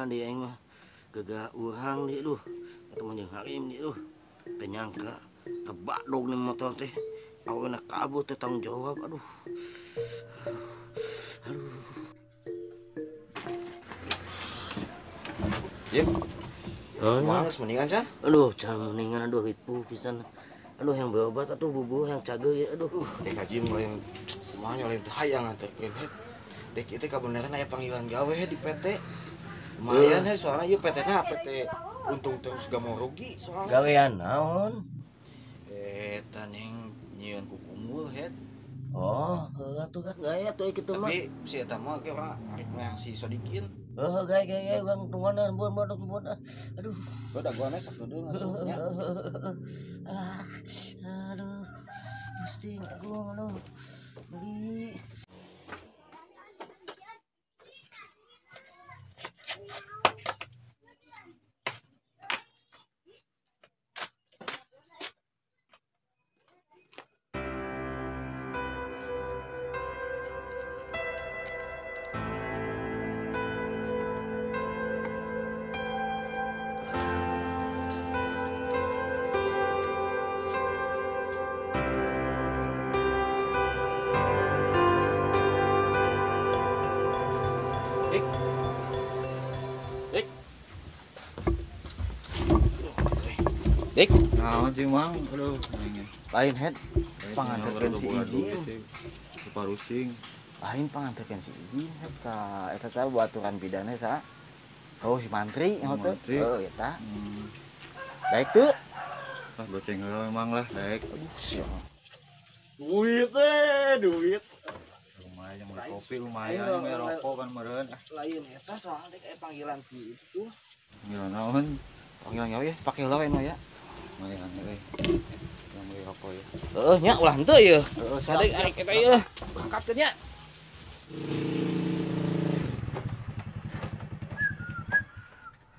Deui aing mah. Gagah urang deui duh. Ketemu jeung Harim deui duh. Teu nyangka kebadog nih motor teh. Awena kabur teh tanggung jawab aduh. Aduh. Jim. Males mendingan can? Aduh, can mendingan aduh ripuh pisan. Aduh yang berobat atuh bubuh yang cageur ya aduh. Dek Jim lain kumaha lain teu hayang nganterkeun head. Dek ieu teh kabeneran aya panggilan gawe di PT. Lumayan he soalnya ieu PT na PT untung terus gak mau rugi soalnya. Gawean naon? Eta ning nyieun kukumul head. Oh, heuh atuh kan gaya tuh kitu mah. Tapi si eta mah ge urang arek yang si Sodikin. Heuh gaya gaya urang tungguan buan buan aduh. Gua dagoanna sok deudeung atuh nya. Alah, aduh. Pusing aku aduh. Beli. Dik, naon sih Mang? Aduh, lain head. Panganterkeun si Ijin. Lupa rusing. Lain panganterkeun si Ijin head ka eta teh baturan bidana sa. Oh, si mantri nyaho teh. Heuh eta. Daek teu? Ah, goceng heula Mang lah, daek. Aduh, sia. Duit teh, duit. Lumayan beli kopi lumayan, beli rokok kan meureun. Lain eta soalnya dek aya panggilan ti itu tuh. Panggilan naon? Panggilan gawe ya, pake heula we ya. Lumayan euy. Yang beli rokok ya. Heeh nya ulah henteu ieu. Heeh, sadek arek eta ieu. Berangkatkeun nya.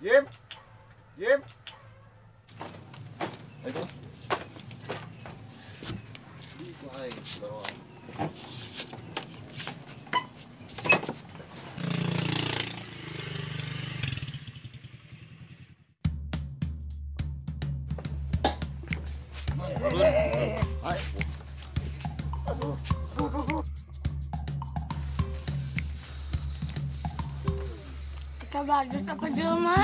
Jim. Jim. Ayo. Wah, Kita badut apa jelma?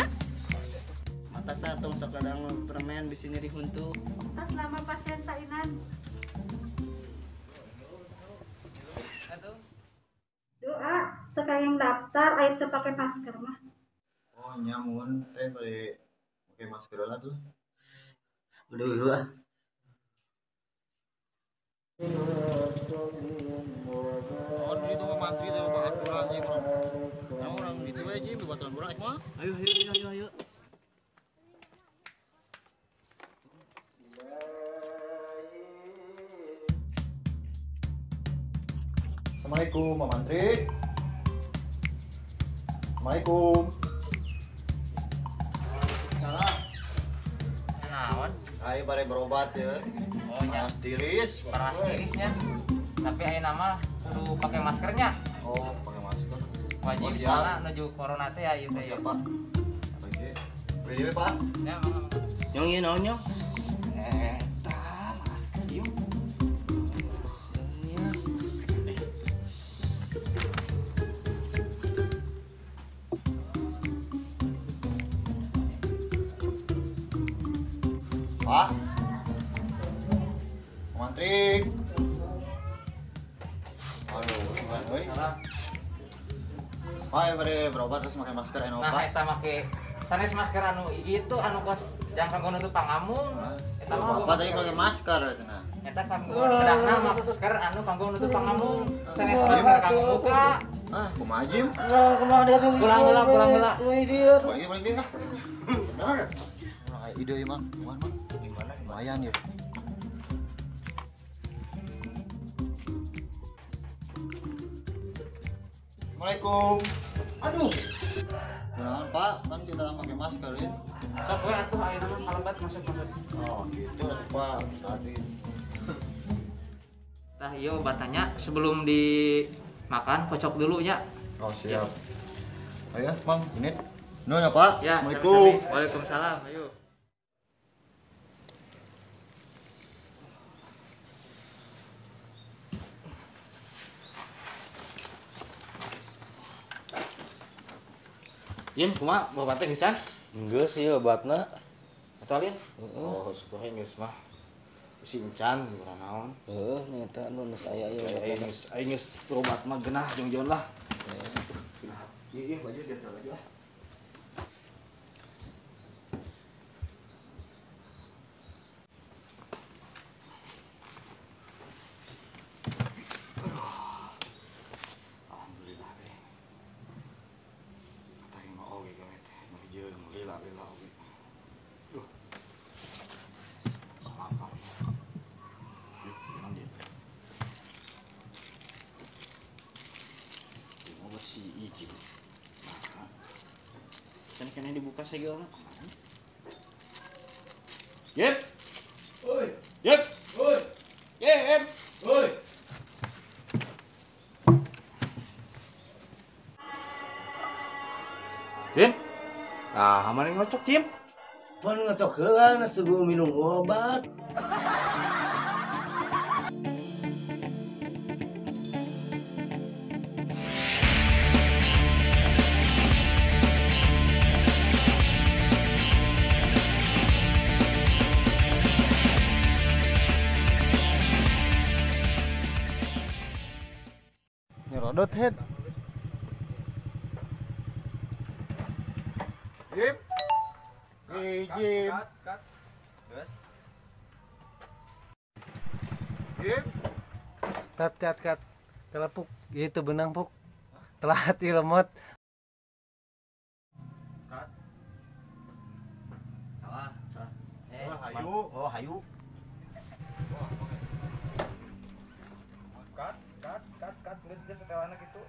Mata datang sakadang permen di sini dihuntu. Tas lama pasien sainan. Doa sekayang daftar air teu pake masker mah. Oh nyamun teh bari pakai masker lah tuh. Aduh ah. Oh, itu mah mantri teh loba aturan ieu urang. Nah, urang ditu we ji baturan urang ek mah. Ayo ayo ayo ayo. Assalamualaikum, Pak Mantri. Assalamualaikum. Salam. Naon? Ayo bare berobat ya. Oh, nya. Panas tiris. Panas tirisnya. Tapi ayeuna mah kudu pakai maskernya. Oh, pakai masker. Wajib oh, soalna nuju corona teh ya ieu teh. Siap, Pak. Oke. Beli Pak. Ya, mangga. Nyong ieu naon nyong? Eta masker ieu. Pak. Mantri. Aduh, gimana euy? Pak, bari berobat terus pakai masker anu Nah, Pak. eta make sanes masker anu itu anu kos jang kanggo nutup pangamung. Eta mah Bapak tadi pakai masker cenah. Eta kanggo sedahna masker anu kanggo nutup pangamung. Sanes masker kanggo buka. Ah, kumaha Jim? Nah, kumaha dia tuh? Pulang heula, pulang heula. Wih dia. Balik balik ah. Benar. Urang aya ide ieu Mang. Kumaha Mang? Gimana? Lumayan ya. Assalamualaikum. Aduh. Nah, Pak, kan kita pakai masker ya. Sok we atuh ayeuna mah kalebat masuk-masuk. Oh, gitu atuh Pak. Tadi. Tah ieu obatannya sebelum dimakan kocok dulu ya. Oh, siap. Ayo, Mang, ini. Nuhun ya, Pak. Ya, Assalamualaikum. sami-sami. Waalaikumsalam. Ayo. Yin, kumaha bapak teh geus? Geus ieu obatna. Atuh alin? Oh, syukur geus mah. Bisi encan kurang naon. Heuh, nya eta nu geus aya ieu Aing geus aing geus berobat mah geunah jongjon lah. Iya, iya, baju dia baju ah. Alhamdulillah teh. Katarima oge gawe teh, nu hiji nu lila-lila oge. Duh. Salapar. Yuk, naon dia? Ini obat si Iji. Nah, can kena dibuka segelna kumaha? Yep. Oi. Yep. Oi. Yep. Oi. Yin. Ah, mana ngocok, Jim? Pan ngocok heula sebelum minum obat. Nyerodot head. Jim. Eh, Jim. Cut. Terus. Jim. Cut cut cut. Telepuk itu benang puk. Telat ieu lemot. Cut. Salah, salah. Wah, hayu. Oh, hayu. Cut, cut, cut, cut. Geus geus setelanna kitu.